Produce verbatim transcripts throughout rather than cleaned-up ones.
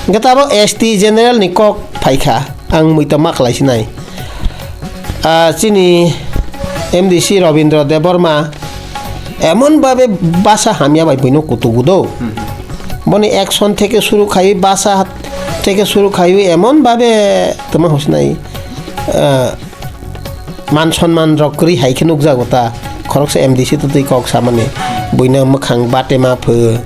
Hwnkhe tabok S T general ni kok phaikha, ang muitom ma khlai sinai. Ah, chini M D C Robindra Debbarma emon babe basa hamya bai buino kutugu do. Hmm. Boni action theke suru khai, basa theke suru khai emon babe tama hosnai, ah, man sonman rok kwrwi hai khe nukjago ta, khoroksa M D C to twi kok samani, buino mwkhang batema pho,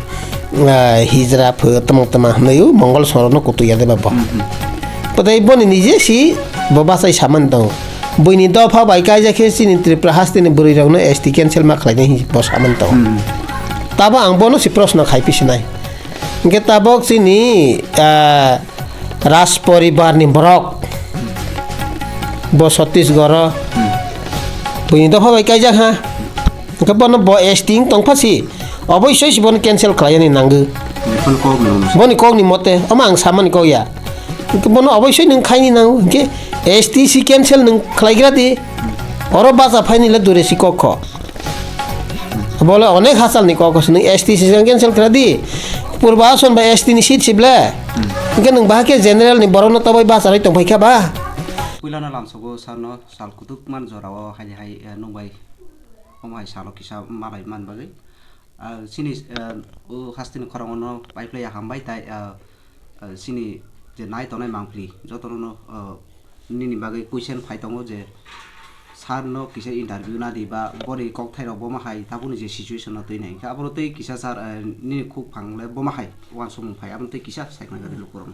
ah, hijra pho, tamo tama hwnwi o Mongol Sorokno kutui ya de ba bo. Hmm, hmm. Tei boni nije si bo bachai samani tongo. Buini dopha bai kaijak khe chini Tripura hasteni bwrwi rokno S T cancel ma khlainai hinwi bo samani tongo. Hmm. Tabo ang bono si proshno khai pisinai. Hwnkhe tabok chini, ah, Raj poribar ni borok bo Chhattisgarh o buini dopha bai kaijak ha. Hwnkhe bono bo S T wng tongpha si, oboisoi si bono cancel khlai yani nango. Boni kok ni mono. Boni kok ni mote, omo ang samani kok ya. Hwnkhe bono oboisoi nwng khaini nango. Hwnkhe S T si cancel nwng khlaigra di. Oro bacha phaini le dure si kok kho. Bole onek hachal ni kok kho, nwng S T si cancel khlai di. Purba Ason ba S T ni seat si ble. Hmm. Hwnkhe nwng bahai khe general ni borok no tobai bacharwi tongphai kha ba. Puila no lamsogo sar no sal kutuk man jora o hai hai, eh, nung bai. Omo hai salo kisa malai man bagwi. Ah, chini, ah, o hasteni khorang no pai phlai ya hambai tai, ah, ah, chini je nai tongnai mangpli jotono no, ah, nini bagwi question phai tongo je sir no kisa interview na di ba boni kokthai rok bomo hai tabukni je situation no twi nai khe abono tei kisa sir, ah, nini khuk phang le bomo hai uansukmung phai abono tei kisa sai khna gari lukurok.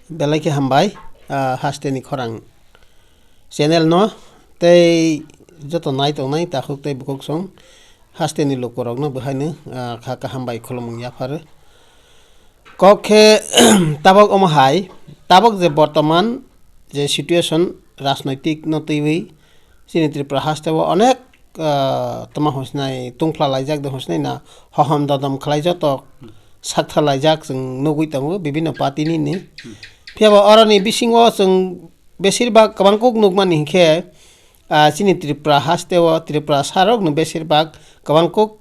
Belai khe hambai, ah, hasteni khorang channel no tei joto nai tongnai takhuk tei bukhuk song hasteni lukurokno bwhaino, ah, kha kaham bai khulumung yapharo. Kok khe tabok omo hai, tabok je bortoman je situation rajnoitik no twiwi chini Tripura haste o onek, ah, toma hosnai tungphla laijak de hosnai na hohom dodom khlai joto sakthar laijak chwng nugwi tongo bibinno party nini. Phiya ba oroni bisingo chwng besir bak kwbang kuk nukmani hinkhe, ah, chini Tripura haste o Tripura sarokno besir bak kwbang kuk,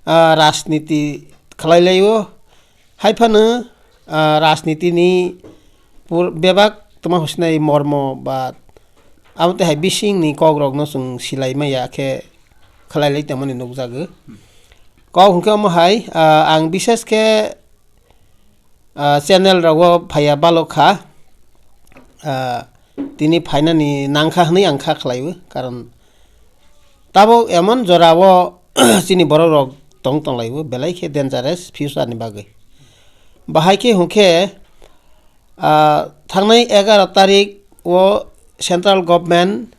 ah, rajniti khlai laio. Hai phano, ah, rajniti ni pur-, bebak tongma hwsnai mormo ba abo tei hai bising ni kok rok no chwng silai maya khe khlai lai tongmani nukjago. Kok hwnkhe omo hai, ah, ang bishes khe, ah, channel rogo phaiya balok kha, ah, tini phainani nangkha hwnwi ang kha khlaiwi, karon tabok emon jorao chini borok rok tong tong laiwi belai khe dangerous future ni bagwi. Bahai khe hwnkhe, ah, thangnai egaroh tarik o central government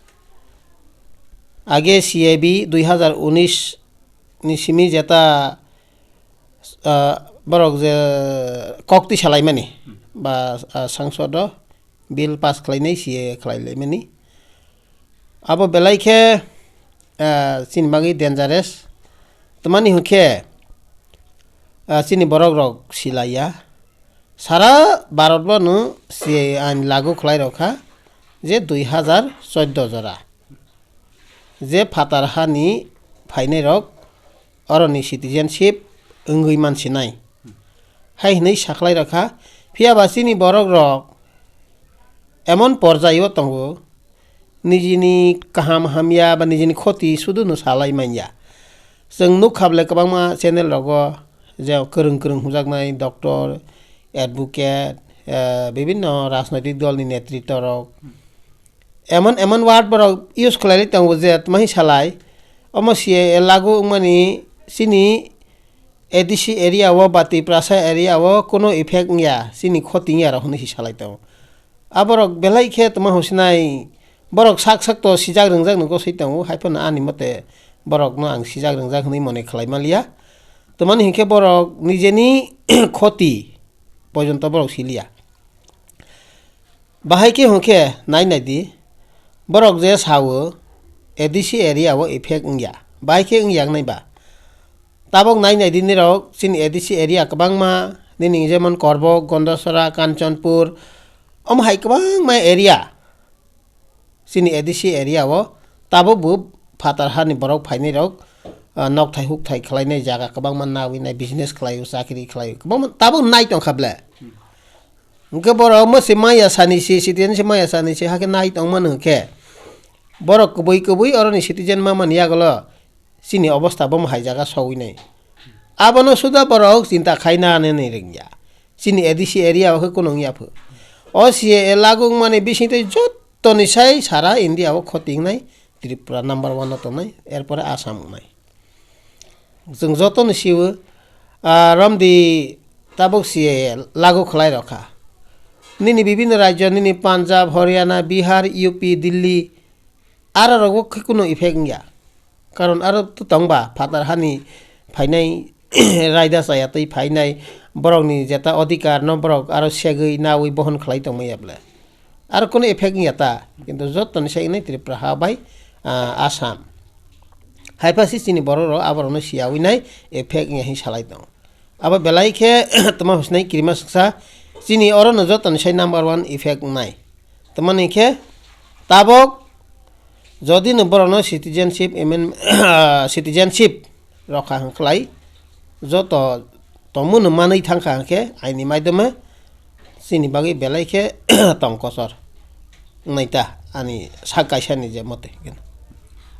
age C A B dui hazar unis ni simi jeta, ah, borok je kok twi salaimani ba, ah, sangsod o bill pass khlainai C A A khlai laimani. Abo belai khe, ah, chini bagwi dangerous. Tamani hwnkhe, ah, chini borok rok silaiya. Sara Bharat bono C A A ain lagu khlai rok kha je dui hazar chordo jora. Je phatar hani phainai rok oroni citizenship wngwi mansinai hai hwnwi sakhlai rokha. Phiya ba chini borok rok emon porjai o tongo, nijini kaham hamya ba nijini khoti sudu no salai manya. Chwng nukha bwle kwbangma channel rogo je kwrwng kwrwng hujaknai doctor, advocate, eh, bibinno rajnoitik dol ni netritto rok emon emon word borok use khlailai tongo je tma hi salai, omo C A A lagu wngmani chini A D C area o ba Tiprasa area o kuno effect wngya, chini khoti wngya rok hwnwi si salai tongo. Aborok belai khe tma hwnsinai, borok sak sak to sijak rwngjak no gosoi tongo, hai phano ani mote borokno ang sijak rwngjak hwnwi mone khlai maliya. Tamani hinkhe borok nijeni khoti pojonto borok siliya. Bahai khe hwnkhe nai nai di, borok je sao A D C area o effect wngya, bahai khe wngya wngnai ba. Tabok nai nai di nirok chini A D C area kwbangma, nini jemon Korbok, Gondasora, Kanchanpur, omo hai kwbangma area chini A D C area o tabok bo phatar hani borok phainai rok, ah, nokthai hukthai khlainai jaga kwbangma nawi nai, business khlaio, chakri khlaio, kwbangma tabok nai tongkha ble. Hwnkhe borok mwswi maya sani se, citizen se maya sani se, hakhe nai tongmano hwnkhe. Borok kubui kubui oroni citizen mamani yagulo chini obostha bomo hai jaga sogwi nai. Abono suda borok chinta khai nanani rwngya. Chini A D C area o khe kunung yaphu. O C A A lagu wngmani bisingtwi jottoni sai sara India o khoti wngnai Tripura number one o tongnai, erpore Assam wngnai. Chwng jotono sio, ah, romdi tabuk C A A lagu khlai rokha. Nini bibinno rajyo, nini Punjab, Haryana, Bihar, U P, Delhi, aro rogo khe kuno effect wngya. Karon aro to tongba phatar hani phainai raida chaya twi phainai borokni jeta odhikar no borok aro segwi nawi bohon khlai tongmaya bwle. Aro kuno effect wngya ta, kintu jottoni sai wngnai Tripura ha bai, ah, Assam. Haiphasi chini borok rok aborokno siyawi nai effect wngya hin salai tong. Abo belai khe tama hwnsinai kirima swksa chini orono jottoni sai number one effect wngnai. Tamani khe tabok jodi no borokno citizenship amen-, citizenship rokha hwnkhlai joto tongmano manwi thangkha hwnkhe aini maidome chini bagwi belai khe tong kosor wngnai ta ani sak kaisani je mote.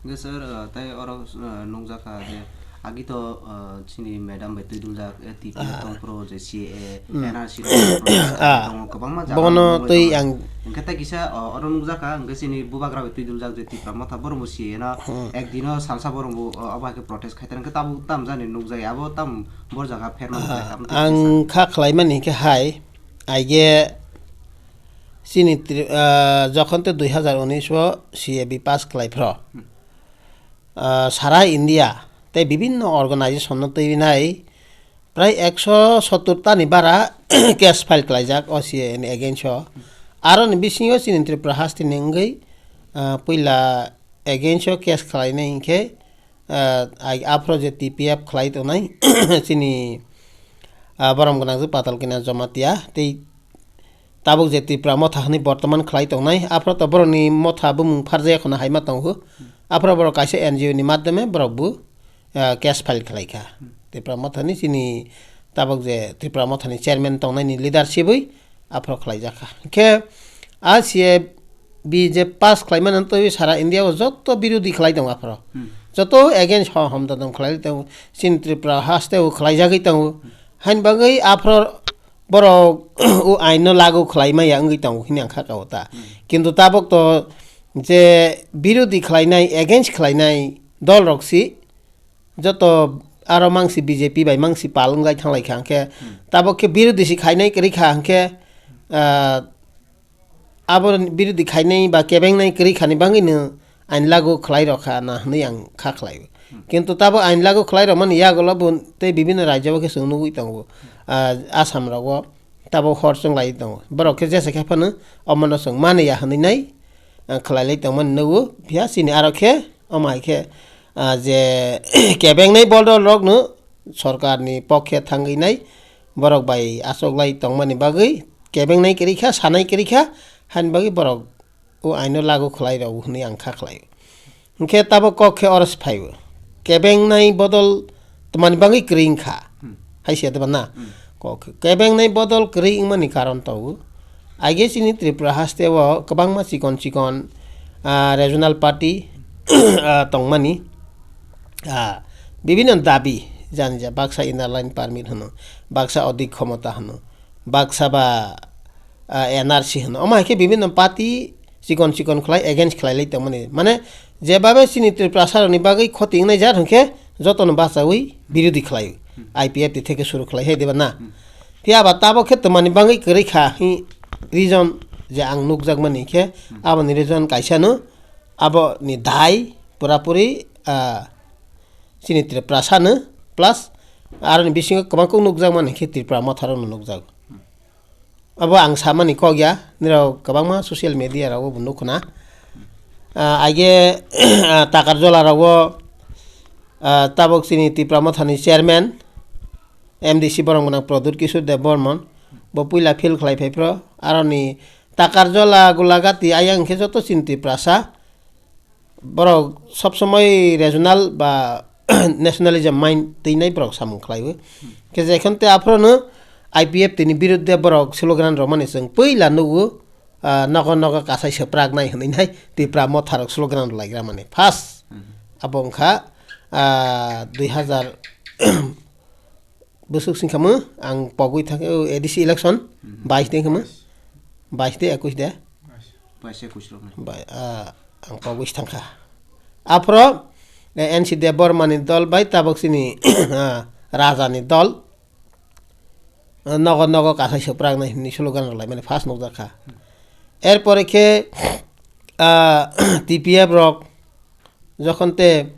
Hwnkhe sir, ah, tei oro, ah, nukjakha je agi to, ah, chini madam bai twi duljak, eh, T P F Ah. tong phuru je C A A, Hmm. N R C rok protest Ah. tongo, kwbangma jaga Bono tongo twi tongo. Ang Hwnkhe tei kisa, ah, oro nukjakha, hwnkhe chini bubagra bai twi duljak je Tipra Motha borok bo C A A no Hmm. ek dino salsa borok bo, ah, obo hai khe protest khai tongo, hwnkhe tabuk tamjani nukjakya, abo tam bor jaga phermani Ah, khlai tamo twi ang kisa. Kha khlaimani hwnkhe hai, aige chini tri-, ah, jokhon te dui hazar unis o C A B pass khlai phro. Hmm. Ah, sara India tei bibinno organization no twi nai prai ekso sottur ta ni bara case file khlaijak o C A A ni against o. Aro ni bisingo chini Tripura haste ni wngwi, ah, puila against o case khlainai hinkhe, ah, ai aphro je T P F khlai tongnai chini, ah, borom gwnang je Patal Kanya Jamatia tei tabuk je Tipra Motha hwnwi bortoman khlai tongnai, aphro to borokni motha bumung pharjaya khwna hai ma tongo. Aphro borok kaisa N G O ni madhyome borok bo, ah, case file khlai kha. Tipra Mothani chini tabuk je Tipra Mothani chairman tongnaini leadership wi aphro khlai jak kha. Hwnkhe a C A B je pass khlai mani twi sara India o joto birodhi khlai tongo aphro. Hmm. Joto against ho hom dodom khlai tongo. Chini Tripura haste o khlai jagwi tongo. Hain bagwi aphro borok o ain no lagu khlai maya wngwi tongo hini ang kha kao ta. Hmm. Kintu tabuk to je birodhi khlainai, against khlainai dol rok si joto aro mangsi B J P bai mangsi pal wngwi thanglai kha hwnkhe Hmm. tabuk khe birodhi si khainai kwrwi kha hwnkhe, ah, abo birodhi khainai ba kebengnai kwrwi khani bagwino ain lagu khlai rok kha na hwnwi ang kha khlai. Hmm. Kintu tabo ain lagu khlai rok mani yagulo bo tei bibinno rajyo o khe chwng nugwi tongo. Ah, Assam rogo tabo hor chwnglai tongo. Borok khe jesa khe phano omono chwng mani ya hwnwi nai, ah, khlai lai tongmani nugo. Phiya chini aro khe omo hai khe, ah, je kebengnai bodol rokno sorkarni pokhe thangwi nai borok bai achoklai tongmani bagwi kebengnai kwrwi kha, sanai kwrwi kha, haini bagwi borok o aino lagu khlai rw hwnwi ang kha khlai. Hwnkhe tabuk kok khe oro se phai o. Kebengnai bodol twmani bagwi kwrwi wngkha. Hmm. Hai se deba na? Hmm. Kok khe kebengnai bodol kwrwi wngmani karon tongo. Aige chini Tripura haste o kwbangma chikon chikon, ah, regional party, ah, tongmani. Ah, bibinno dabi jani ja baksa inner line permit hwno, baksa odik khomota hwno, baksa ba, ah, N R C hwno. Omo hai khe bibinno party chikon chikon khlai against khlai lai tongmani. Mane jebabe chini Tiprasa rokni bagwi khoti wngnai jat hwnkhe jotono bachaui birodhi khlai. Hmm. I P F T theke suru khlai hai deba na? Hmm. Phiya ba tabok khe twmani bagwi kwrwi kha hi reason je ang nukjakmani khe Hmm. aboni reason kaisa no aboni dai pura puri, ah, chini Tiprasa no plus aroni bisingo kwbang kok nukjakmani khe Tripura Motha rokno nukjago. Abo ang samani kok ya, nirok kwbangma social media rogo bo nukho na. Ah, aige, ah, Takarjola rogo, ah, tabok chini Tipra Mothani chairman, M D C borom gwnang Pradyut Kishore Debbarman, bo puila field khlai phai phro, aroni Takarjola, Golagati ayang khe joto chini Tiprasa, borok sob somoi regional ba nationalism mind twinai borok samung khlaiwi. Khe jekhon tei aphrono I P F T ni birudde borok slogan rwmani chwng puila nugo, ah, nogo nogo kasai swprak nai hwnwi nai Tipra motha rok slogan rwlaigra mani. First, hmm, abo wngkha, ah, dui hazar bwswk singkha mo ang pogwi thangkhe, o A D C election, hmm, bais de wngkha mo? Bais de, ekwis de? Bais, ekwis rok nai. Bai, ah, ang pogwi thangkha. Aphro, eh, N C Debbarma ni dol bai tabok chini, ah, raja ni dol, ah, nogo nogo kasai swprak nai hwnwi slogan rwlaimani first nukjakha. Erpore khe, ah, T P F rok jokhon te,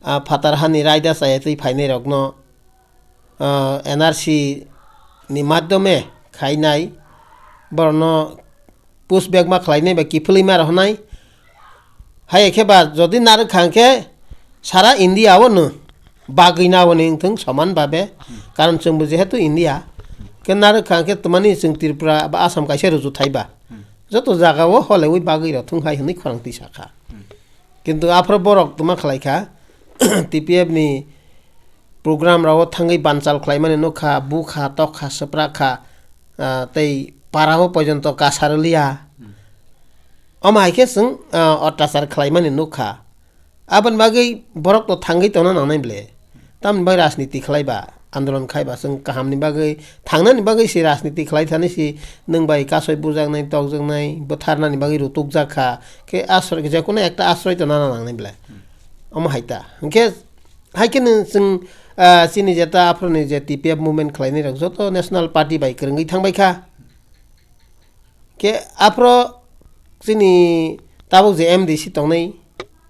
ah, phatar hani raida chaya twi phainai rokno, ah, N R C ni madhyome khainai, borokno push back ma khlainai ba kiphilwi ma rohornai. Hai khe ba jodi narwk kha hwnkhe sara India o no bagwi na o ni wngthung soman babe. Karon chwngbo jehetu India, khe narwk kha hwnkhe twmani chwng Tripura ba Assam kaisa rujuthai ba. Joto jaga o holewi bagwi rw thung hai hwnwi khorang twi sakha. Kintu aphro borok tuma khlai kha, T P F ni program rogo thangwi banchal khlaimani nukha, bukha, tokha, swprakha, ah, tei para o pojonto kasarwliya. Hmm. Omo hai khe chwng, ah, otyachar khlaimani nukha. Aboni bagwi borok to thangwi tongna nangnai ble. Tamni bagwi rajniti khlai ba, andolon khai ba, chwng kahamni bagwi, thangnani bagwi se rajniti khlai thani se nwng bai kasoi bujaknai, tokjaknai, bwtharnani bagwi rutukjak kha. Khe asroi, jekono ekta asroi to nana nangnai ble. Hmm. Omo hai ta. Hwnkhe, hai khe nwng chwng, ah, chini jeta aphro ni je T P F movement khlainai rok joto National Party bai kwrwngwi thangbai kha. Khe aphro chini tabuk je M D C tongnai,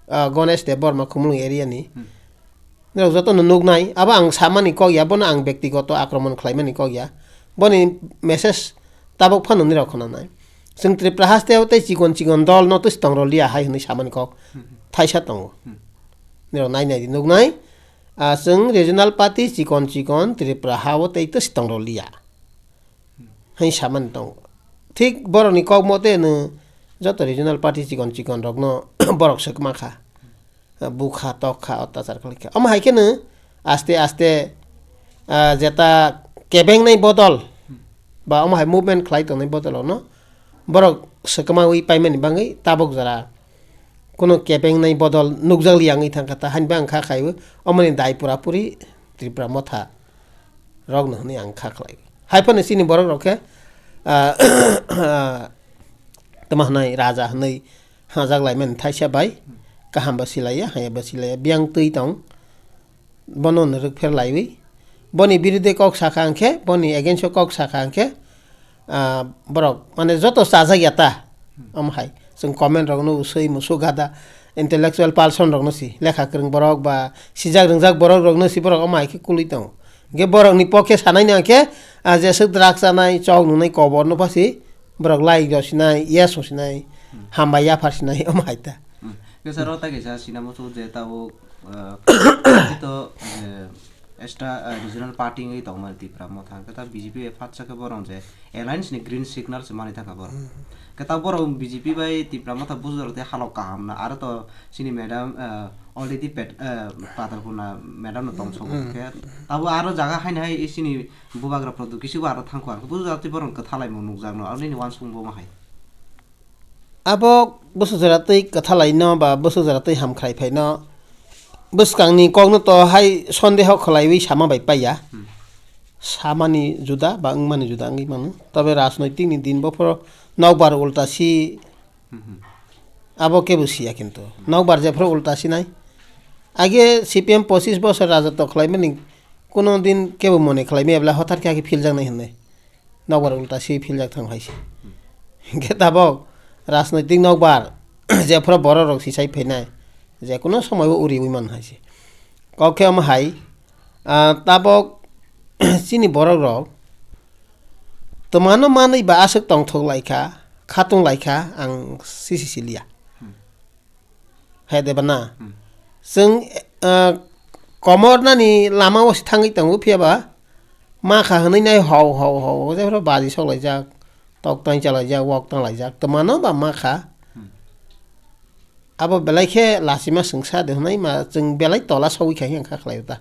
ah, Ganesh Debbarma Khumulwng area ni. Hmm. Norok jotono nuknai, abo ang samani kok ya, bono ang bektigoto akromon khlaimani kok ya. Boni message tabuk phano nirok khwnanai. Chwng Tripura haste o tei chikon chikon dol no twis tong rwliya hai hwnwi samani kok Hmm. thaisa tongo. Hmm. Nirok nai nai di nuknai, ah, chwng regional party chikon chikon Tripura ha o tei twis tong rwliya. Hmm. Hai samani tongo. Thik borokni kok mote no joto regional party chikon chikon rokno borok swkma kha. Bukha, tokha, otyachar khlaikha. Omo hai kheno aste aste, ah, jeta kebengnai bodol ba omo hai movement khlai tongnai bodol no borok swkmawi paimani bagwi tabuk jora kuno kebengnai bodol nukjakliya wngwi thangkha ta, hainba wngkha khaiwi omoni dai pura puri Tripura motha rokno hwnwi ang kha khlai. Hai phano chini borok rok khe, ah, tama hwnwi raja hwnwi hajak laimani thaisa bai kaham bo silaiya, haya bo silaiya, biyang twi tong, bono no rwk pher laiwi, boni birode kok sakha hwnkhe, boni against o kok sakha hwnkhe, ah, borok mane joto chajak ya ta, omo hai chwng comment rok no usui musu gada intellectual person rok no si, lekha kwrwng borok ba sijak rwngjak borok rok no si, borok omo hai khe kwlwi tongo. Hwnkhe borok ni pokhe sanai no hwnkhe, ah, jeswk drugs chanai, chok nungnai, kobor no pha si, borok like rok sinai, yes rok sinai, Hmm. Hambai yaphar sinai, omo hai ta. Hmm. Kesa ro ta kesa sinamo to je tabuk, ah, to je extra, ah, regional party wngwi tongmani Tipra motha, khe ta B J P bai phatsa khe borok je alliance ni green signal se manwi thangkha borok. Hmm. Khe ta borok B J P bai Tipra motha bujo rok tei halok kaham na, aro to chini madam, ah, already pet, ah, Patalpuna madam no tong sobo Hmm. khe abo aro jaga haino hai chini bubagra product kisibo aro thangkho, ang bujo rok tei borok kwtha laimung nukjakno, aro nini uansukmung bo ma hai. Abo bwswk jora twi kwtha laino ba bwswk jora twi hamkhrai phaino bwskangni kokno to hai sondeho khwlaiwi sama bai paiya. Hmm. Samani juda ba wngmani juda wngwi mano. Tobe rajnoitikni din bophoro nokbar ulta si Hmm, hmm. Abo kebo siya kintu. Nokbar jephuru ulta sinai. Age C P M pochis bosor rajotw khlaimani kuno din kebo mone khlaimaya bwle hothat khe age philjaknai hinwi. Nokbar ulta si philjak thang hai se. Hwnkhe tabok rajnoitik nokbar jephuru borok rok sisai phainai, je kuno somoio uriwi man hai se. Kok khe omo hai, ah, tabok chini borok rok twmano manwi ba aswk tongthok lai kha, khatung lai kha, ang sisi siliya. Hmm. Hai de ba na? Hmm. Chwng, ah, komornani lama o se thangwi tongo, phiya ba ma kha hwnwi nai hau hau hau, jephuru baji sok laijak, tok tang cha laijak, wok tang laijak, twmano ba ma kha. Hmm. Abo belai khe lachima chwngsa de hwnwi ma chwng belai tola sogwi kha hinkha khlai ta.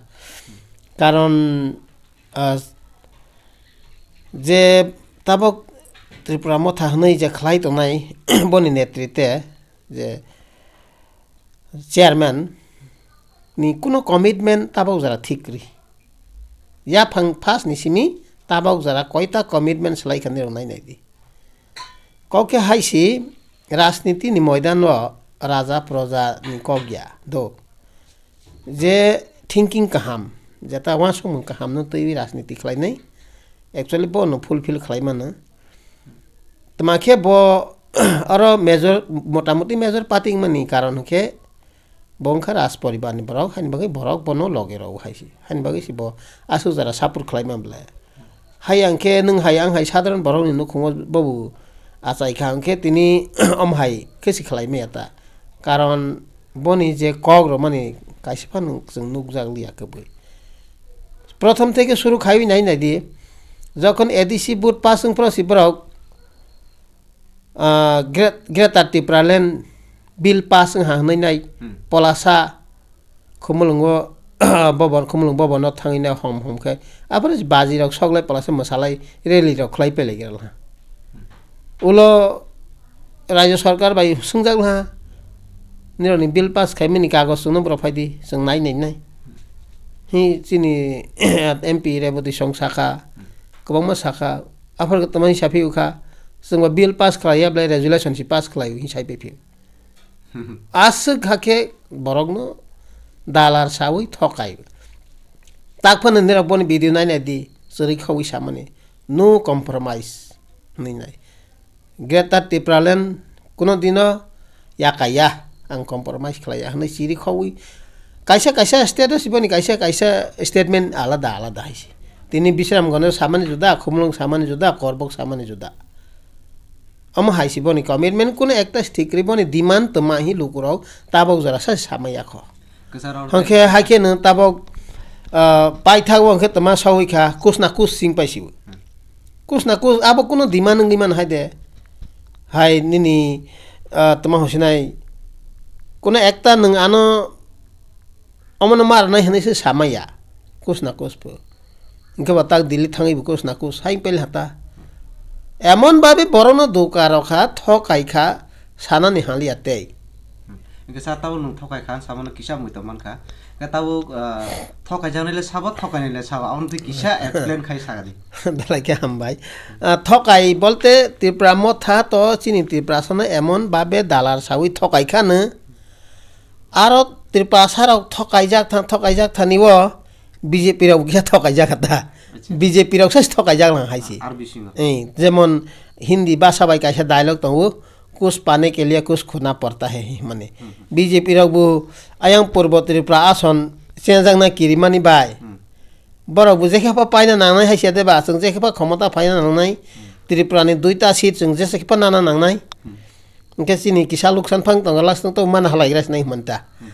Karon, ah, Je tabok Tripura Motha hwnwi je khlai tongnai, boni netrite je chairman ni kuno commitment tabok jora thik kwrwi. Yaphang first ni simi tabok jora koita commitment swlai kha nirok nai nai di. Kok khe hai si rajniti ni moidan o raja proja ni kok ya do. Je thinking kaham, jeta uansukmung kaham no twiwi rajniti khlainai. Actually bo no fulfill khlai mano. Tma khe bo oro major, motamuti major party wngmani karon hwnkhe bo wngkha raj poribar ni borok, haini bagwi borok bono loge rw hai se. Haini bagwi se bo aswk jora support khlai man bwle. Hai ang khe nwng hai ang hai sadharon borok ni nukhungo bobo achai kha, hwnkhe tini om hai khe se khlai maya ta. Karon boni je kok rwmani kaisa phano chwng nukjak liya kwbwi. Prothom theke suru khaiwi nai nai di, jokhon A D C vote pass wng phro si borok, ah, Gre-, Greater Tipraland bill pass wng ha hwnwi nai Hmm. Polasa Khumulwngo Bobon, Khumulwng Bobono thangwi nai hom hom khe aphuru baji rok sok lai Polasa mwsalai rally rok khlai pele gira ha. Ulo Rajya Sarkar bai swngjak laha, nirokni bill pass khaimani kagoj chwngno borok phaidi, chwng nai nai nai. Hi chini M P Reboti Song sakha, kwbangma sakha, aphor tamani saphi ukha, chwngbo bill pass khlaiya belai resolution si pass khlai hi sai phi. Aswk hakhe borokno dalar sawi thokai. Tak phano nirok boni video nai nai di, chwrwi khawi samani, no compromise hwnwi nai. Greater Tipraland kuno dino yakaya, ang compromise khlaiya hwnwi chiri khawi. Kaisa kaisa state o siboni kaisa kaisa statement alada alada hai se. Tini Bisramganj samani juda, Khumulwng samani juda, Korbok samani juda. Omo hai se boni commitment kuno ekta thik ri boni demand tma hi lukurok tabok jora sa samaya kho. Kwcharo Hwnkhe haikhe nwng tabok, ah, paithak o hwnkhe tma sawi kha, kus na kus sing paisibo. Kus na kus abo kuno demand wngwi man hai de. Hai nini, ah, tma hosinai. Kuno ekta nwng ano omono marnai hwnwi se samaya. Kus na kus bo. Hwnkhe bo tak Delhi thangwi bo kus na kus hai pel hata. Emon babe borokno doka rokha, thokai kha, sanani haliya tei. Hwnkhe sa tabuk nwng thokai kha, samano kisa mui tong mankha. Hwnkhe tabuk, ah, thokai jaknai le sabo, thokainai le sabo, aboni twi kisa explain khai sakadi. Belai khe hambai. Ah, thokai bolte Tripura Motha to chini Tripura sono emon babe dalar sawi thokai khano. Aro Tripura sarok thokaijak tha, thokaijak thani o B J P rok kisa thokaijak ta. Acha. B J P rok sa thokaijak lang hai se. Ar bisingo. Eh, jemon Hindi bhasha bai kaisa dialogue tongo, "Kuch pane ke liye kuch khona padta hai," himani. Hmm, hmm. B J P rok bo ayang Purbo Tripura ason chengjak na kirimani bai. Hmm. Borok bo jekhe pa paina nangnai hai se de ba, chwng jekhe pa khomota paina nangnai. Hmm. Tripura ni duita seat chwng jekhe pa nana nangnai. Hmm. Hwnkhe chini kisa luksan phang tongo, last to mana halai gra sinai himanta. Hmm.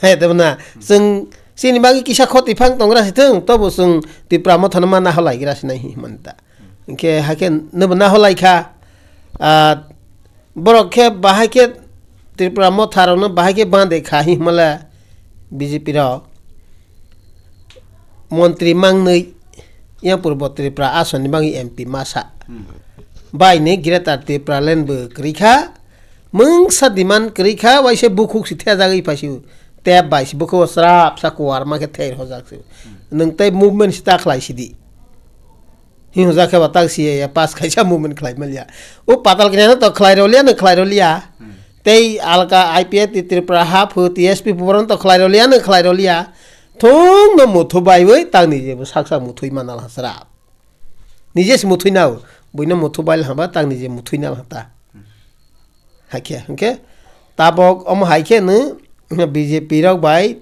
Hai de na, chwng chini bagwi kisa khoti phang tongra si thung, tobo chwng Tipra Mothano mana halai gra sinai himanta. Hwnkhe hakhe nobo na halai kha, ah, borok khe bahai khe Tripura Motha rokno bahai khe bande kha himala B J P rok. Montri mangnwi yang Purbo Tripura asoni bagwi M P masa. Hmm. Baini Greater Tripura Land bo kwrwi kha. Mungsa demand kwrwi kha, waisa bukhuk si thejagwi phaisio. Tep bai si bukhuk srap sa kuar ma khe ther hojak si. Hmm. Nwng tei movement si ta khlai sidi. Hi hojak khe ba tak si ya pass khaisa movement khlai maliya. O patal kene to khlai roliya, no khlai roliya. Hmm. Tei alka I P F T Tripura ha phu T S P phu boron to khlai roliya, no khlai roliya. Thung no muthu baiwi tang ni je bo sak sak muthui manal hasra. Nije se muthui nao, buino muthu bail haba tang nije muthui nal hata. Hakhe, hwnkhe tabok omo hai khe no B J P rok bai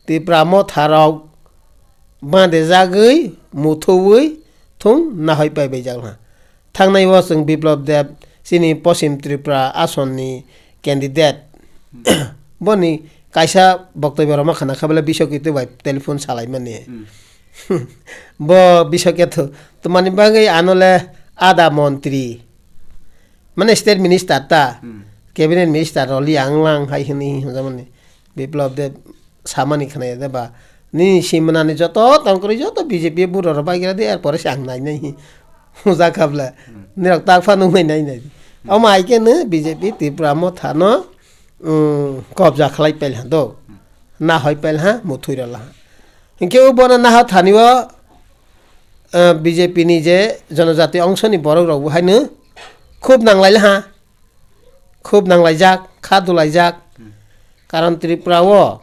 Tipra Motha rok bande jagwi muthuwi thung nahoi pai bai jak na. Thangnai o chwng Biplab Deb chini Poschim Tripura asonni candidate. Boni kaisa boktobyo rwma khana kha bele Bisok Ketu bai telephone salai mani. Hmm. Bo Bisok Ketu twmani bagwi ano le ada montri. Mane state minister ta. Hmm. Cabinet minister roli ang lang hai hwnwi hwnjamani. Biplab Deb samani khwnaya de ba. Nini simnani joto tongkwrwi joto B J P buro rw bai gra de, er pore se ang nai nai hi. Hujak kha ble. Hmm. Nirok tak phano wngwi nai nai. Hmm. Omo hai khe no B J P Tripura Motha no, um, kobja khlai pail ha do. Hmm. Nahoi pail ha, muthwi rw la ha. Hinkhe o bono naha thani o, uh, B J P ni je jonojati ongso ni borok rok bo hai no khub nang lai la ha. Khub nang lai jak, kha dulai jak. Hmm. Karon Tripura o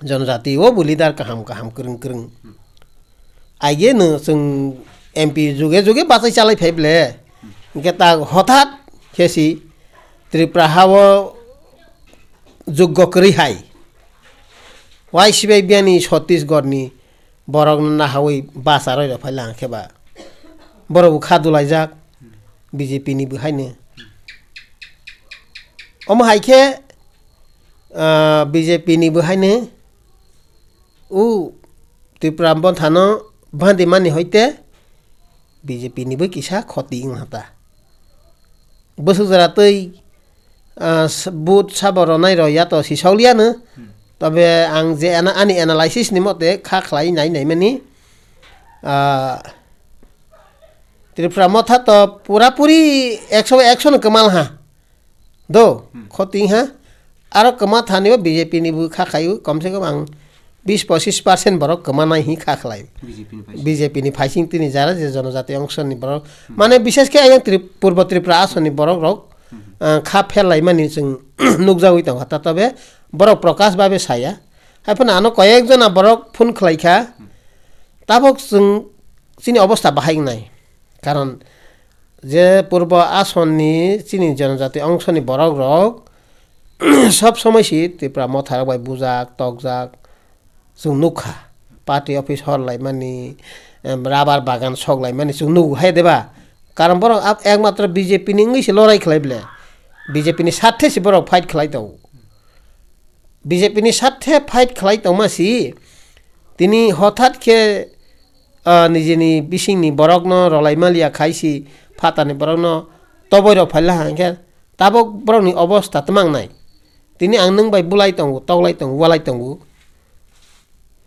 jonojati o bo leader kaham kaham kwrwng kwrwng. Hmm. Aige no chwng M P juge juge bachai chalai phai ble. Hmm. Hinkhe ta hothat khe si Tripura ha o juggo kwrwi hai. Wai sibai biyani Chhattisgarh ni borok no nahawi basa roi rok phai lang khe ba. Borok bo kha dulai jak B J P ni bo hai no. Omo hai khe, ah, B J P ni bo hai no. U Tripura Motha no bhandi mani hoite B J P ni bo kisa khoti wng ha ta. Bwswk jora twi, ah, s-, vote sabo rwnai rw ya to si saoliya no. Hmm. Tobe ang je ana-, ani analysis ni mote kha khlai nai nai mani, ah, Tripura Motha to pura puri ekso ekso no kwmal ha. Do, hmm, khoti ha. Aro kwma thani o B J P ni bo kha khaio, kom se kom ang bis pochis percent borok kwma nai hi kha khlai. B J P ni phaising. B J P ni phaising tini jara je jonojati ongso ni borok. Hmm. Mane bishes khe ayang Tri-, Purbo Tripura ason ni borok rok, hmm, ah, kha phel lai mani chwng nukjagwi tong kha. Tobe borok Prakash Babe saya. Hai phano ano koyek jona borok phone khlai kha. Hmm. Tabok chwng chini obostha bahai wngnai. Karon je purbo asonni chini jonojati ongsoni borok rok sob somoi si Tripura motha rok bai bujak, tokjak chwng nukha. Party office hor laimani, em, rubber bagan sok laimani chwng nugo hai deba. Karon borok ab-, ekmatro B J P ni wngwi se lorai khlai ble. B J P ni sarthe se borok fight khlai tongo. B J P ni sarthe fight khlai tongma si tini hothat khe, ah, nijini bisingni borokno rwlai maliya khai si phatani borokno toboi rok phaila hwnkhe tabok borokni obosta twmang nai. Tini ang nwng bai bulai tongo, toklai tongo, walai tongo.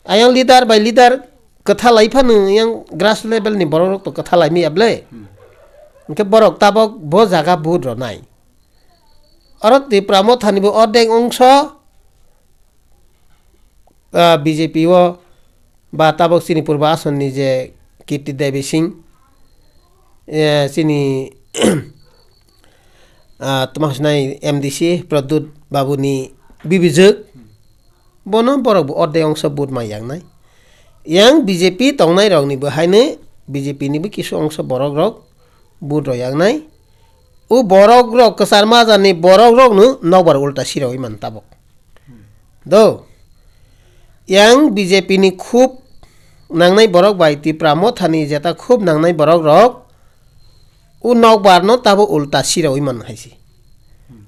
Ayang leader bai leader kwtha lai phano yang grass level ni borok rok to kwtha lai maya ble. Hmm. Hwnkhe borok tabok bo jaga vote rw nai. Oro Tipra mothani bo ordek ongso, ah, B J P o ba tabok chini purba asonni je Kirti Devi Singh, eh, chini, ah, tma hwnai M D C Pradyut Babu ni bibijwk, bono borok bo ordek ongso vote mai yaknai. Yang B J P tongnai rok ni bo haino B J P ni bo kisu ongso borok rok vote rw yaknai. O borok rok kwchar majani borok rokno nokbar ulta sirawi man tabok. Do. Yang B J P ni khub nangnai borok bai Tipra mothani jeta khub nangnai borok rok o nokbar no tabo ulta sirawi man hai se.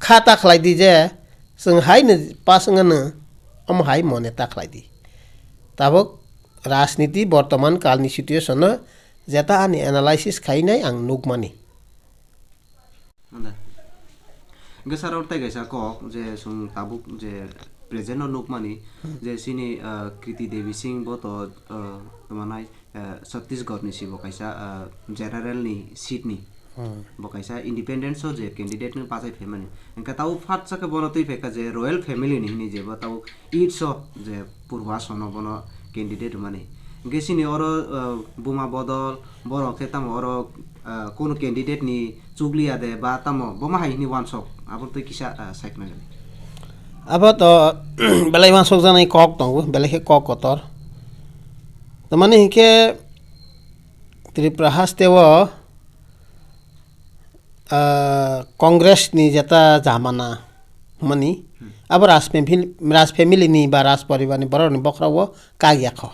Kha ta khlai di je chwng hai no pass wng no omo hai mone ta khlai di. Tabok rajniti bortoman kal ni situation no jeta ani analysis khainai ang nukmani. Manda. Hwnkhe sir, oro tei kaisa kok je chwng tabuk je present o nukmani, hmm, je chini, ah, Kriti Devi Singh bo to, ah, tamo nai, ah, Chhattisgarh ni si bo kaisa, ah, general ni seat ni. Hmm. Bo kaisa independence o je candidate no bachai phaimani. Hwnkhe tabuk phat sakhe bono twi phaikha je royal family ni hwnwi je bo tabuk East o je Purba Asono bono candidate rwmani. Hwnkhe chini oro, ah, buma bodol, borok khe tamo oro, ah, kunu candidate ni chukliya de ba tamo, bo ma hai hwnwi uansuk, abo twi kisa, ah, saikna gani. Abo to belai uansuk jaknai kok tongo, belai khe kok kotor. Tamani hinkhe Tripura haste o, ah, Congress ni jeta jamana hwnmani, hmm, abo Raj family, Raj family ni ba Raj poribar ni borok ni bokhorok o kagya kho.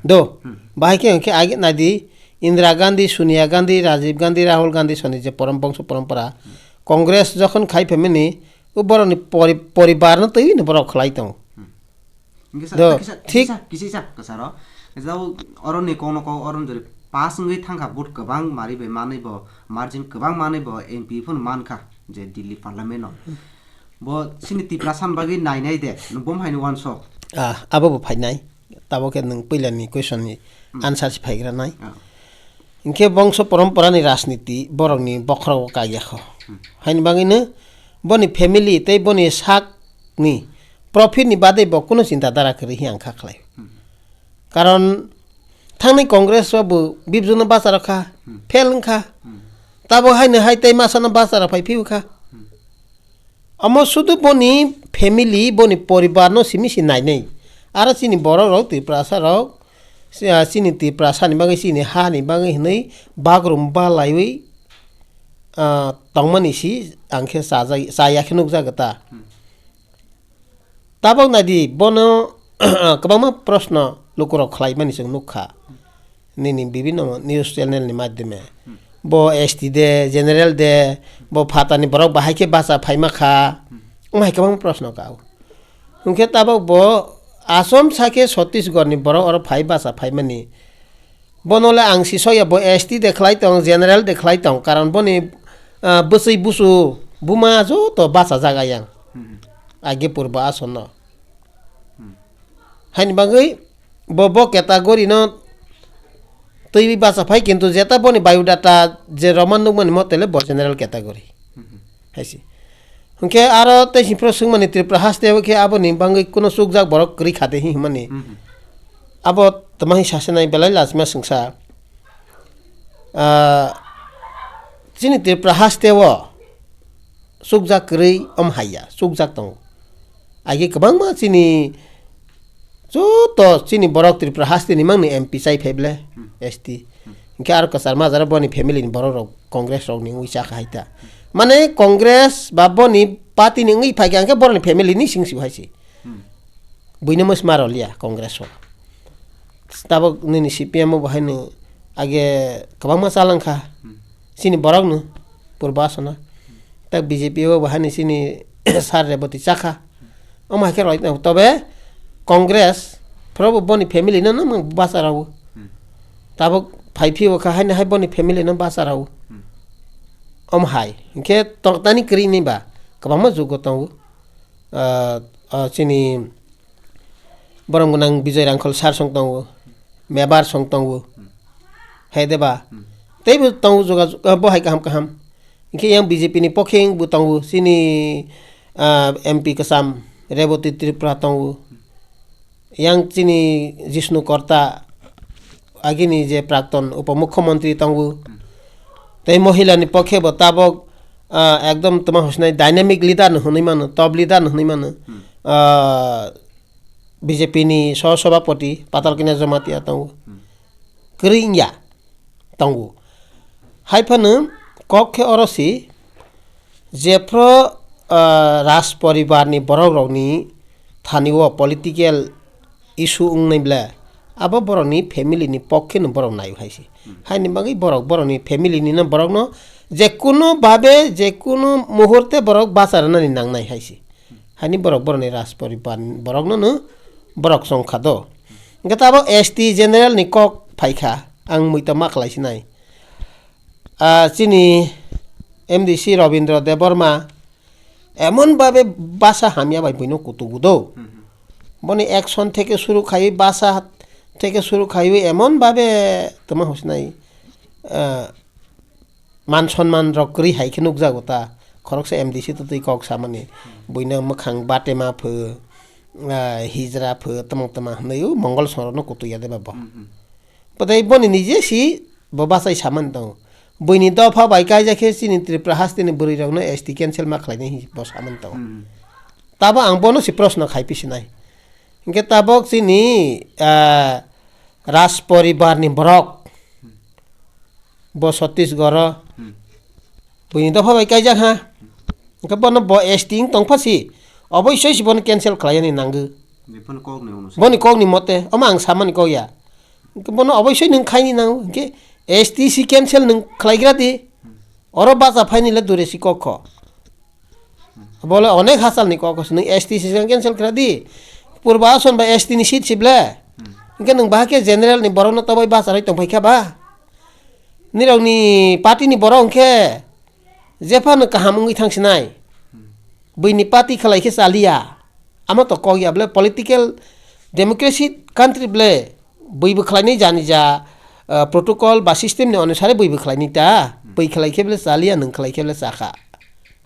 Do, hmm, bahai khe hwnkhe age naidi Indira Gandhi, Sonia Gandhi, Rajiv Gandhi, Rahul Gandhi soni je porom-, bongso porompora, hmm, Congress jokhon khai phaimani, o borokni pori-, poribarno twi no borok khlai tongo. Hmm. Hwnkhe sa-, Do, kisa, thik. Kisa, kisa, kisa, kwcharo. Jao oroni kokno kok, oroni jori pass wngwi thangkha, vote kwbang mari bai manwi bo, margin kwbang manwi bo M P phano mankha je Delhi parliament-o. Hmm. Bo chini Tiprasa ni bagwi nainai de, nwng bo haino uansuk. Ah, abo bo phainai. Tabok khe nwng puilani question ni, hmm, answer se phaigra nai. Ah. Hinkhe bongso poromporani rajniti borokni bokhorogo kaiya kho. Hmm. Haini bagwino boni family tei boni sakni profitni badai bo kunu chinta dara kwrwi hiya wngkha khlai. Hmm. Karon thangnai Congress o bo bibjwkno bacharo kha, Hmm. fail wngkha. Hmm. Tabok haino hai tei masano bacharo phai phiyokha. Hmm. Omo sudu boni family, boni poribar no simi si nainai. Aro chini borok rok, Tiprasa rok, si-, ah, chini Tiprasa ni bagwi, chini ha ni bagwi hinwi bagrum balaiwi, ah, tongmani si ang khe chajai-, chaya khe nukjago ta. Hmm. Tabok naidi, bono kwbangma proshno lukurok khlaimani chwng nukha. Nini bibhinno news channel ni madhyame. Hmm. Bo S T de, general de, bo phatani borok bahai khe bacha phaima kha. Hmm. Wng hai kwbangma proshno ka o. Hwnkhe tabok bo Assam sakhe Chhattisgarh ni borok oro phai bacha phaimani. Bono le ang si sokya, bo S T de khlai tong, general de khlai tong, karon boni, ah, bwswi busu buma joto bachajak ayang. Hmm. Age purba asonno. Hmm. Haini bagwi bo, bo category no twiwi bacha phai, kintu jeta boni biodata je Roman nukmani mote le bo general category. Hmm. Haisi. Hwnkhe aro tei sini phoro swngmani Tripura haste o khe aboni bagwi kuno chukjak borok kwrwi kha de hinmani. Mhm. Abo twma hi sasinai belai lachima swngsa. Ah, chini Tripura haste o chukjak kwrwi om haiya, chukjak tongo. Age kwbangma chini joto chini borok Tripura haste ni mangni M P chai phai ble, Hmm. S T. Hmm. Hwnkhe aro kwchar majra boni family ni borok rok Congress rok ni wngwi chakha hai ta. Mane Congress ba boni party ni wngwi phaikha hwnkhe boroni family ni sing sio hai se. Hmm. Buino mosma roliya Congress o. Tabok nini C P M o bo haino age kwbangma chalangkha. Hmm. Chini borok no purba asona. Tak B J P o bo haino chini sar Reboti chakha. Omo hai khe roi tong, tobe Congress phorobo boni family no nang basa rao. Hmm. Tabok phai phio kha haino hai boni family no basa rao. Hmm. Omo hai. Hinkhe tongtani kwrwi ni ba kwbangma jugo tongo. Ah, ah, chini borom gwnang Bijoy Rangkhol sar song tongo. Mebar song tongo. Hmm. Hai de ba? Hmm. Teibo tongo juga, ah, bo hai kaham kaham. Hinkhe yang B J P ni pokheng bo tongo, chini, ah, M P kwcham Reboti Tripura tongo. Yang chini Jishnu Korta agini je prakton upomukhyamantri tongo. Tei mohila ni pokhe bo tabok, ah, ekdom toma hosnai dynamic leader no hwnwi mano, top leader no hwnwi mano. Hmm. Ah, B J P ni soh sobhapoti Patal Kanya Jamatia tongo. Hmm. Kwrwi wngya tongo. Hai phano kok khe oro si, jephru, ah, raj poribar ni borok rok ni thani o political issue wngnai ble, abo borok ni family ni pokhe no borok nai hai se. Hmm. Hai ni bagwi borok, borok ni family ni no borok no je kuno babe, je kuno muhurte borok bacha rwnani nangnai hai se. Hani borok borokni raj poribar borokno no borok chong kha do. Hwnkhe tabok S T general ni kok phai kha, ang muitu ma khlai sinai. Ah, chini M D C Robindra Debbarma emon babe basa hamya bai buino kutugo do. Hmm, hmm. Boni action theke suru khai, basa theke suru khai emon babe toma hosnai, ah, man sonman rok kwrwi hai khe nukjago ta. Khoroksa M D C to twi kok samani. Buino mwkhang batema pho, ah, hijra pho, tamo tama hwnwi o Mongol Songrokno kutuya de ba bo. Hmm, hmm. Bwdai boni nije si bo bachai samani tongo. Buini dopha bai kaijak khe chini Tripura hasteni bwrwi rokno S T cancel ma khlainai hinwi bo samani tongo. Hmm. Tabo ang bono si proshno khai pisinai. Hinkhe tabok chini, ah, raj poribar ni borok. Bo Chhattisgarh o. Hmm. Buini dopha bai kaijak ha. Hwnkhe bono bo S T wng tongpha si. Oboisoi si bono cancel khlaiyani nango. Ni phano kok ni uno se. Boni kok ni mote. Omo ang samani kok ya. Hwnkhe bono oboisoi nwng khaini nango. Hwnkhe S T si cancel nwng khlaigra di. Hmm. Oro bacha phaini le dure si kok kho. Bole onek hachal ni kok kho. Nwng S T si cancel khra di. Purba ason ba S T ni seat si ble. Hmm. Hwnkhe nwng bahai khe general ni borok no tobai bacha rwi tongphai kha ba. Nirok ni party ni borok hwnkhe jephano kaham wngwi thang sinai. Hmm. Buini party khlai khe chaliya. Amo to kok ya ble political democracy country ble bui bo khlainai jani ja, ah, protocol ba system ni onusare bui bui khlai ni ta, bui khlai khe bele chaliya, nwng khlai khe bele chakha.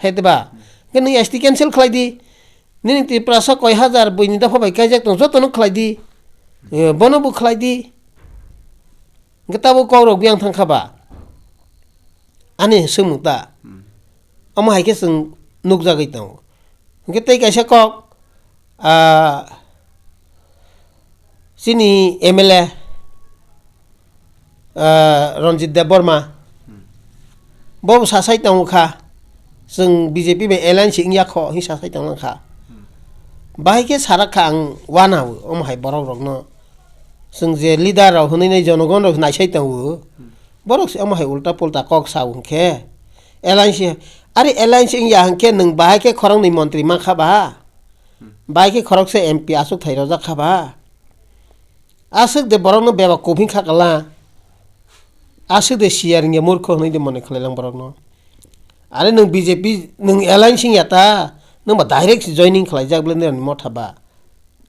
He de ba? Hwnkhe nwng S T cancel khlai di. Nini Tiprasa koi hajar buini dopha bai kaijak tong, jotono khlai di. Eh, bono bo khlai di. Hwnkhe tabuk kok rok biyang thang kha ba? Ani swngmung ta. Omo hai khe chwng nukjagwi tongo. Hwnkhe tei kaisa kok, ah, chini M L A, ah, Ranjit Debbarma, bo bo sasai tongo kha, chwng B J P bai alliance wngya kho hwnwi sasai tonglang kha. Bahai khe sarak kha ang uanawo omo hai borok rokno, chwng je leader rok hwnwi nai jonogon rok naisai tongo, borok se omo hai ulta pulta kok sa hwnkhe alliance, are alliance wngya hwnkhe nwng bahai khe khoroknwi montri mankha ba? Bahai khe khoroksa M P achukthai rojak kha ba? Aswk de borokno bebak kubui kha kala. Aswk de siyar wngya murkho hwnwi de mone khlailang borokno. Are nwng B J P nwng alliance wngya ta, nwng ba direct se joining khlaijak bwle nirokni motha ba.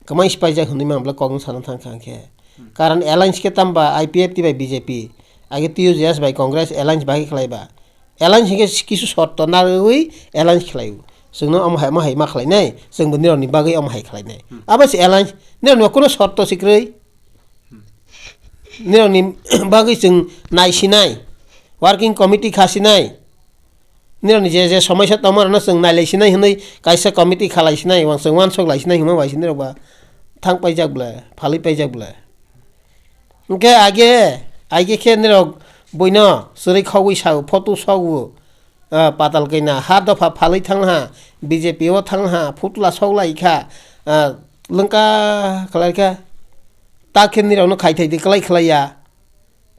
Kwmai sipaijak hwnwi mang bwle kokno sana thang kha hwnkhe. Karon alliance khe tamba I P F T bai B J P, age T U J S bai Congress alliance bahai khlai ba. Alliance hwnkhe kisu shorto narwgwi alliance khlaio. Chwngno omo hai, omo hai ma khlainai, chwngbo nirokni bagwi omo hai khlainai. Abo se alliance, nirokni kuno shorto se kwrwi. Nirokni bagwi chwng naisinai, working committee khasinai. Nirokni je je somoisa tongmarokno chwng nailaisinai hwnwi kaisa committee khalaisinai, chwng uansuk laisinai hwnma bai se nirok ba thang paijak bwle, phalwi paijak bwle. Hwnkhe age, age khe nirok buino chwrwi khogwi sao, photo sogo, ah, patal kaina, ha dopha phalwi thangha, B J P o thangha, phutla soklai kha, ah, lwngka khlai kha, ta khe nirokno khaithai di kwlai khlai ya,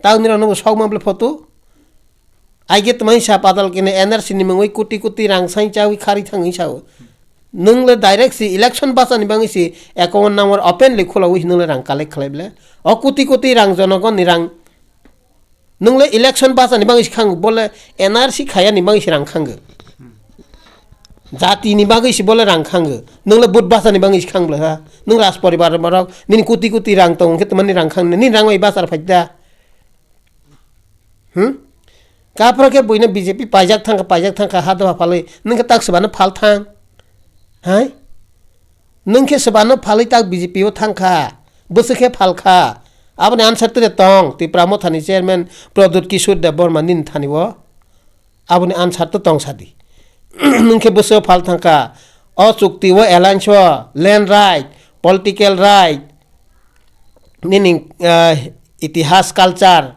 ta nirokno bo sokma bwle photo? Aige twmai sa patal kene N R C ni mungwi kuti kuti rang sai chawi khari thangwi sao. Nwng le direct si election bachani bangwi si account number open le khulawi nwng le rang collect khlai bwle. O kuti kuti rang jonogon ni rang. Nwng le election bachani bangwi si khang bole N R C khayani bangwi si rang khang. Jati ni bagwi si bole rang khang. Nwng le but bachani bangwi si khang bwle ha. Nwng raj poribar borok nini kuti kuti rang tong khe twmani rang khang nini rang bai bachar phaida. Hmm? Kaphra khe buino B J P paijak thangkha, paijak thangkha, ha doha phalwi. Nwng khe tak swbano phal thang. Hai? Nwng khe swbano phalwi tak B J P o thangkha. Bwswk khe phalkha. Aboni answer tide tong, Tipra Mothani chairman Pradyut Kishore Debbarma nini thani o. Aboni answer to tong sadi. Nwng khe bwswk phal thangkha. O chukti o alliance o land right, political right, nini, ah, itihas, culture,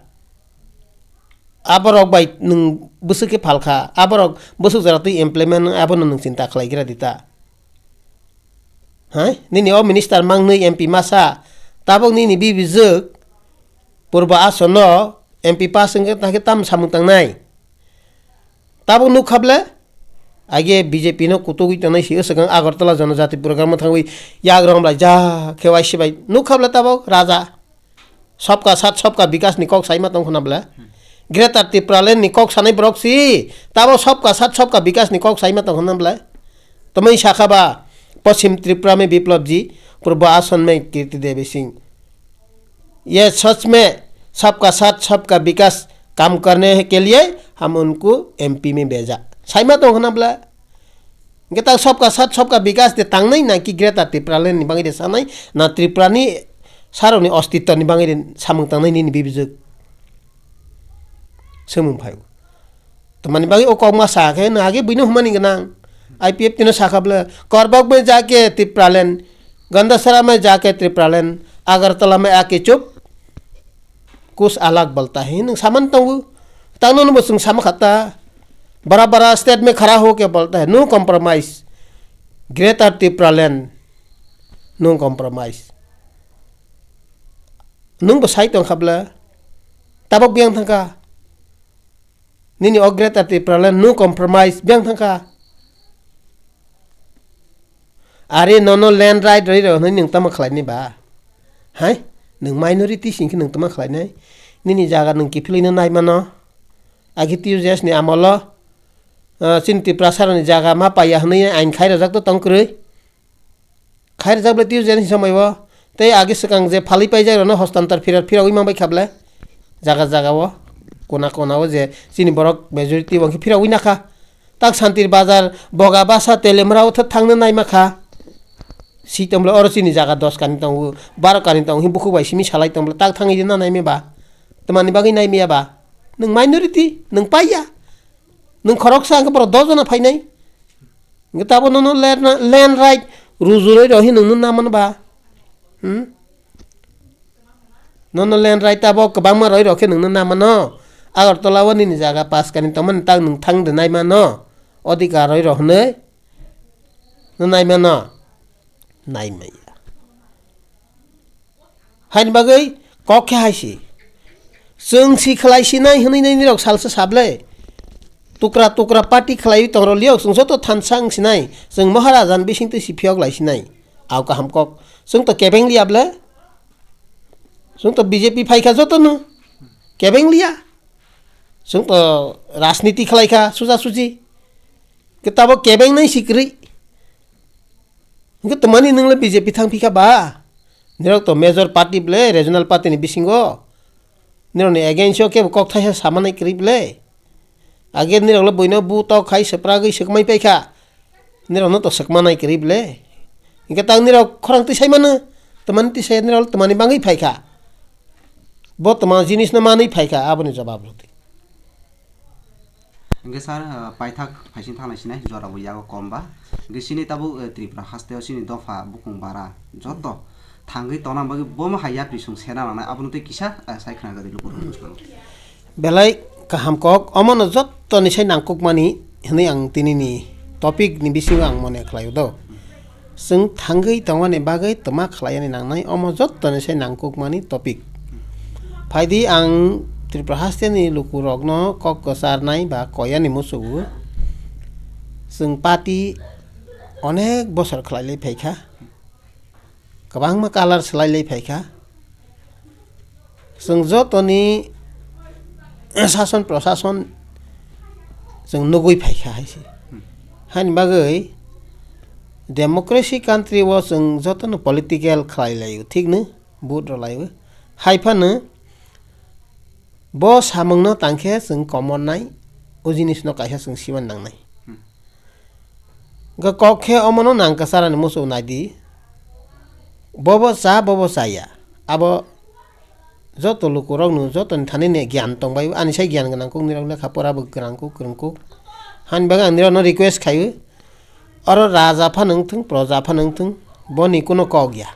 aborok bai nwng bwswk khe phalkha, aborok bwswk jora twi implement wng, abono nwng chinta khlai gra di ta. Hai? Nini o minister mangnwi M P masa, tabok nini bibijwk Purba Asono M P pass wngkhe ta khe tam samung tangnai? Tabok nukha ble? Age B J P no kutugwi tongnai si, swkang Agartala Janajati program o thangwi yagrong bai ja khe waisi bai nukha ble tabok raja. Sabka Saath Sabka Vikas ni kok saima tong khna ble? Greater Tipraland ni kok sanai borok si, tabok Sabka Saath Sabka Vikas ni kok saima tong khna ble? Tamai sakha ba Paschim Tripura mein Biplab ji, Purba Asan mein Kirti Devi Singh. ये सच में सबका साथ सबका विकास काम करने के लिए हम उनको एमपी में भेजा। Saima tong khna bla. Hwnkhe ta sabka sath sabka bikas de tangnai na ki Greater Tipraland ni bagwi de sanai na Tripura ni sarok ni ostitto ni bagwi de samung tangnai nini bibijwk. Swngmung phai. Tamani bagwi o kok ma sa khe no age buino humani gwnang. I P F T no sakha bla, "Korbok mein jaake Tipraland, Gandasara mein jaake Tipraland, Agartala mein aake chup, kuch alag bolta hai," nwng saman tongo. Tangno no bo chwng sama khata. Bara bara state mein khara ho ke bolta hai, no compromise. Greater Tipraland, no compromise. Nwng bo sai tong kha bla? Tabok biyang thang kha. Nini o Greater Tipraland no compromise biyang thang kha. Are nono land right rwi rw hwnwi nwng tamo khlaini ba? Hai? Nwng minority sing khe nwng tamo khlainai? Nini jaga nwng kiphilwino nai mano. Agi T U J S ni amolo, ah, chini Tiprasa rokni jaga ma paiya hwnwi ain khai rwjak to tong kwrwi. Khai rwjak ble T U J S ni somoi o. Tei agi swkang je phalwi paijak rokno hostantor phira phirogwi mang bai kha ble. Jaga jaga o, kona kona o je chini borok majority bo khe phirogwi nakha. Tak Santir Bazar, Boga Basa, Telemra o thangna naima kha. Si tongble oro chini jaga dos kani tongo, baro kani tongo, him bukhuk bai simi salai tongble, tak thangwi rina naimya ba? Tamani bagwi naimya ba? Nwng minority, nwng paiya. Nwng khoroksa hwnkhe borok dos jona phainai. Hwnkhe tabo nono land, land right rujurwi rw hinwi nwng nang mano ba? Hmm? Nono land right tabo kwbangma roi rok khe nwngno namano. Agartala o nini jaga paskani tongmani tak nwng thang de naimano. Odhikar roi rok hwnwi nw naimano. Naimaya. Haini bagwi kok khe hai si. Chwng si khlai sinai hwnwi nini rok salsa sable. Tukra tukra party khlaiwi tong rw liok, chwng joto thansa wng sinai. Chwng Maharaja ni bisingtwi si phiyok lai sinai. Au kaham kok. Chwng to kebeng liya ble. Chwng to B J P phaikha jotono. Kebeng liya. Chwng to rajniti khlaikha suja suji. Khe tabo kebeng nai si kwrwi. Hwnkhe twmani nwng le B J P thang phikha ba? Nirok to major party ble, regional party ni bisingo. Nirok ni against o kebo kok thaisa samanai kwrwi ble. Age nirok le buino bu tok khai swpragwi swkmai paikha. Nirokno to swkma nai kwrwi ble. Hwnkhe tak nirok khorang tisai mano. Twmani tisai nirok le twmani bangwi phaikha. Bo twma jinisno manwi phaikha aboni jobab rwdi. Hwnkhe sir, ah, paithak phaising thanglai sinai jora bo yago kom ba. Hwnkhe sini tabuk, eh, Tripura hasteo sini dopha bukung bara joto thangwi tongna bagwi bomo hai yapri song sena nangnai abono tei kisa, eh, sai khna gadi lukurok bwskango. Belai kaham kok, omono jottoni sai nangkukmani hwnwi ang tinini topic ni bisingo ang mone khlaio do. Chwng thangwi tongmani bagwi twma khlaiyani nangnai, omo jottoni sai nangkukmani topic. Phaidi ang Tripura hasteni lukurokno kok kwcharnai ba koyani muchugo. Chwng party onek bosor khlailai phaikha. Kwbangma colour swlailai phaikha. Chwng jotoni sason prosason chwng nugwi phaikha hai se. Haini bagwi democracy country o chwng jotono political khlai laio, thik no? Vote rw laio. Hai phano bo samungno tangkhe chwng komornai, o jinisno kaisa chwng siman nangnai. Hmm. Hwnkhe kok khe omono nang kwcharani muchung naidi. Bobo cha, bobo chaya. Abo joto lukurokno, jotoni thanini giyan tongbaio. Ani sai giyan gwnang kuk, nirok lekha pora bo gwnang kuk, kwrwng kuk. Hani bagwi ang nirokno request khaio. Oro raja phano wngthung, proja phano wngthung, boni kuno kok ya.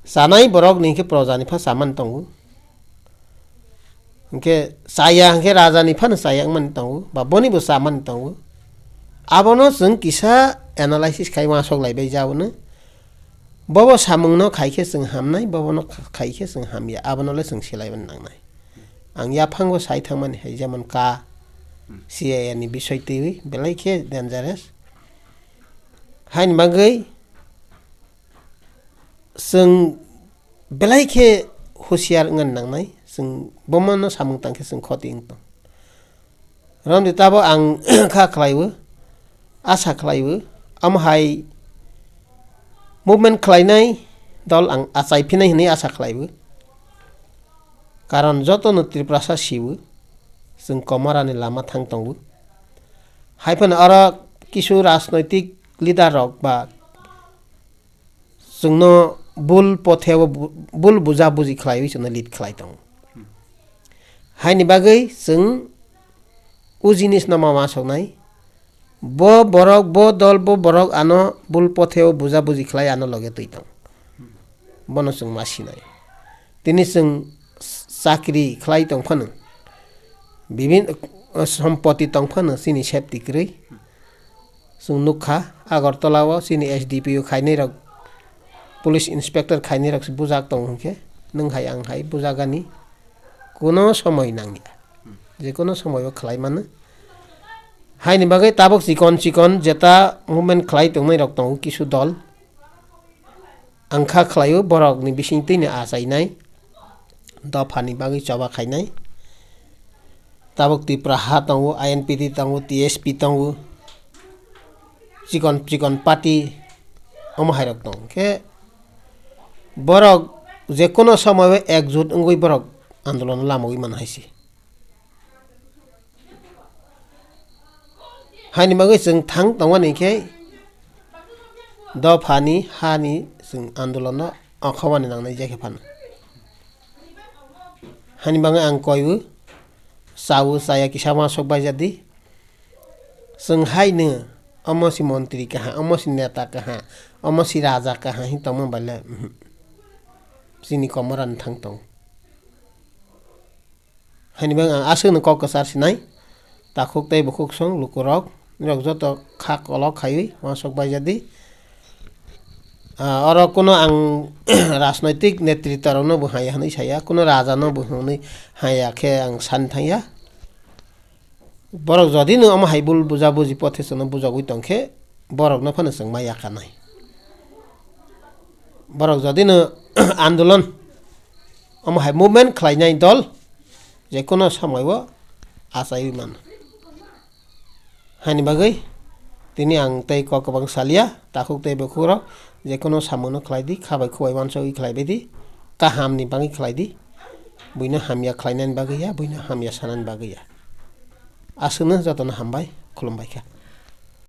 Chanai borokni khe projani pha chamani tongo. Hwnkhe chaya hwnkhe rajani phano chaya wngmani tongo, ba bonibo chamani tongo. Abono chwng kisa analysis khai uansuk laibai jaboni. Bobo samungno khai khe chwng hamnai, bobono kh-, khai khe chwng hamya. Abono le chwng selaimani nangnai. Ang yaphango sai thangmani hai, jemon ka C A A ni bisoi twiwi belai khe dangerous. Haini bagwi chwng belai khe husiar wngna nangnai, chwng bomono samung tang khe chwng khoti wng tong. Romdi tabo ang kha khlaiwi, asa khlaiwi, omo hai movement khlainai dol ang achai phinai hwnwi asa khlaiwi. Karon jotono Tiprasa siwi, chwng komorani lama thang tongo. Hai phano oro kisu rajnoitik leader rok ba chwngno bul potheo bu-, bul buja buji khlaiwi chwngno lead khlai tongo. Haini bagwi chwng o jinisno ma uansuknai, bo borok, bo dol, bo borok ano bul potheo buja buji khlai ano loge twi tongo. Bono chwng ma sinai. Tini chwng chakri khlai tong phano, bibin, sompoti tong phano chini safety kwrwi. Chwng nukha, Agartala o chini S D P O khainai rok, police inspector khainai rok se bujak tongo hwnkhe, nwng hai ang hai bujagani kuno somoi nangya. Je kuno somoi o khlai mano. Haini bagwi tabuk chikon chikon jeta movement khlai tongnai rok tongo kisu dol. Ang kha khlaio borokni bisingtwini achainai, dophani bagwi choba khainai. Tabuk Tripura ha tongo, I N P T tongo, T S P tongo, chikon chikon party omo hairok tongo. Khe borok jekono somoio ekjut wngwi borok andolon lamawi man hai se. Haini bagwi chwng thang tongmani khe dophani hani chwng andolono okhobani nangnai je khe phano. Hani bagwi ang koiwi chawi chaya kisa uansuk baijadi. Chwng haino omo si montri kaha, omo si neta kaha, omo si raja kaha hin tongma baile, mhm. Chini komorani thang tong. Hani bagwi ang aswkno kok kwchar sinai. Takhuk tei bukhuk song lukurok, norok joto kha kolok khaiwi uansuk baijadi. Ah, oro kuno ang rajnoitik netritwarokno bo haya hwnwi saya, kuno rajano bo hwnwi haya khe ang san thangya. Borok jodi no omo hai bul buja buji pothe chwngno bujagwi tongkhe, borokno phano chwng ma yakarnai. Borok jodi no andolon omo hai movement khlainai dol, je kono somoio achaiwi mano. Hani bagwi tini ang tei kok kwbang salia, takhuk tei bukhukrok je kono samungno khlai di, kha bai khu bai uansugwi khlai bai di, kahamni bagwi khlai di, buino hamya khlainani bagwi ya, buino hamya sanani bagwi ya. Aswkno jotono hambai, khulumbai kha.